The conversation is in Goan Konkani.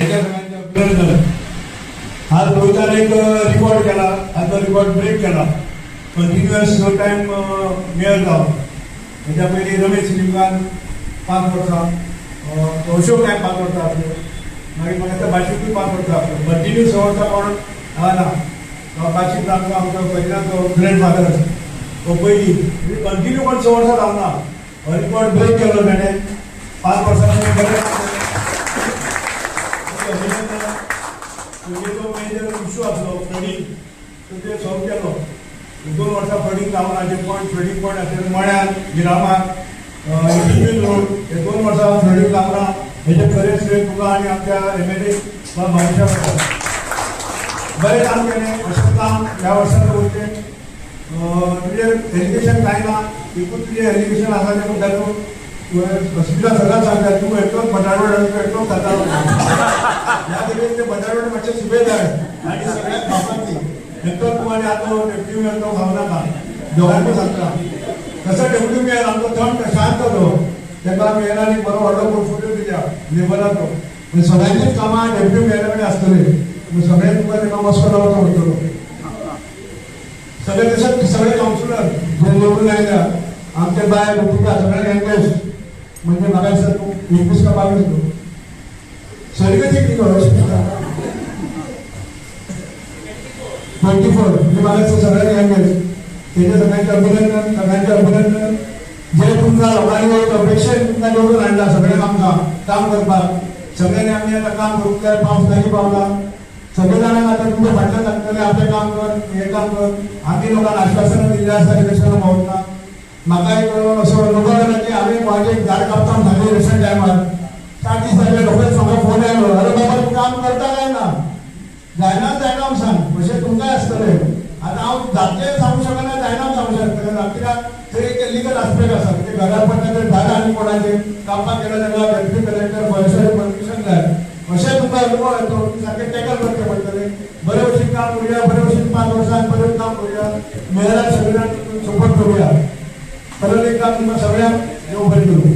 हेच्या सगळ्यांचें अभिनंदन. आज रोहितान एक रिकॉर्ड केला, आज तो रिकॉर्ड ब्रेक केला. कंटिन्युअस स टायम मेयर जावन. हेच्या पयलीं रमेश सिलिंगान 5 वर्सां, अशोक नायक 5 वर्सां आसलो, मागीर म्हाका दिसता बाशिकूय 5 वर्सां आसलो. कंटिन्यू 6 वर्सां कोण ना. बाशीक आमचो आमचो कजिनाचो ग्रँड फादर तो पयलीं कंटिन्यू कोण 6 वर्सां रावना. रिकॉर्ड ब्रेक केलो ताणें 5 वर्सां. बरें अभिनंदन. पयलींचो मेजर इशू आसलो फ्लडींग, तो ते सॉल्व केलो. 2 वर्सां फ्लडींग जावना. जे पॉयंट फ्लडींग पॉयंट आसले मळ्यान, गिरामार, इंडिविज्युअल रोड, हे 2 वर्सां फ्लडींग जावना. हेजें खरें श्रेय तुका आनी आमच्या MLA भाविशा. बरें काम केलें. अशें काम ह्या वर्सा दवरचें. तुजें एलिगेशन कांय ना, एकूच तुजें एलिगेशन आसा तें म्हणटा तूं हॉस्पिटल सदांच सांगता तूं एकटोच बटाटवडो आनी तूं एकटोच खाता. ह्या खातीर ते बटाटवडे मातशे सुबे जाय आनी सगळ्यांक खावपाक ती एकटोच तूं आनी आतां डेप्युटी मेयर तो खावं नाका. दोगांकूय सांगता. तसो डेप्युटी मेयर आमचो थंड शांत तो, ताका मेयरान एक बरो व्हडलो पोर्टफोलियो दिल्या लेबराचो. सगळ्यांचीच कामां डेप्युटी मेयरा कडेन आसतली. सगळें तुमकां ताका मस्को लावचो पडटलो. सगळे तशेंच सगळे कावन्सिलर जे निवडून आयल्या, आमचे बाय रुपिका सगळे यंगेस्ट, म्हणजे म्हाका दिसता तूं 21 का 22 न्हू सगळी कितें 24. म्हणजे म्हाका दिसता सगळ्यांत यंगेस्ट. तेजे सगळ्यांचें अभिनंदन, सगळ्यांचें अभिनंदन. जे तुमकां लोकांनी एक अपेक्षेन तुमकां निवडून हाडला सगळ्यांक आमकां काम करपाक. सगळ्यांनी आमी आतां काम करूंक जाय. पावस लागीं पावला. सगळे जाणांक आतां तुमच्या फाटल्यान लागतले, आपलें काम कर, हें काम कर. आमी लोकांक आश्वासनां दिल्लीं आसता इलेक्शनाक भोंवतना. म्हाका एक असो अनुभव जाला की हांवें म्हाजें एक झाड कापता म्हूण सांगलें इलेक्शन टायमार. 4 दीस जाले रोखडेच म्हाका फोन आयलो, अरे बाबा तूं काम करता काय ना? जायना जायना म्हूण सांग. अशें तुमकांय आसतलें. आतां हांव जातलें सांगूंक शकना, जायना सांगूंक शकना, कित्याक थंय एक लिगल आस्पेक्ट आसा. म्हणजे घरार पडटा थंय झाड आनी कोणाचें कापपाक गेलो जाल्यार डेप्युटी कलेक्टर फॉरेस्टाचें परमिशन जाय. अशें तुमकां अनुभव येतो. सारकें टॅकल करचें पडटलें. बरे भशेन काम करुया, बरे भशेन 5 वर्सां बरें काम करुया. मेयराक सगळे जाण सपोर्ट करुया. परत एकदा तुमकां सगळ्यांक देव बरें करूं.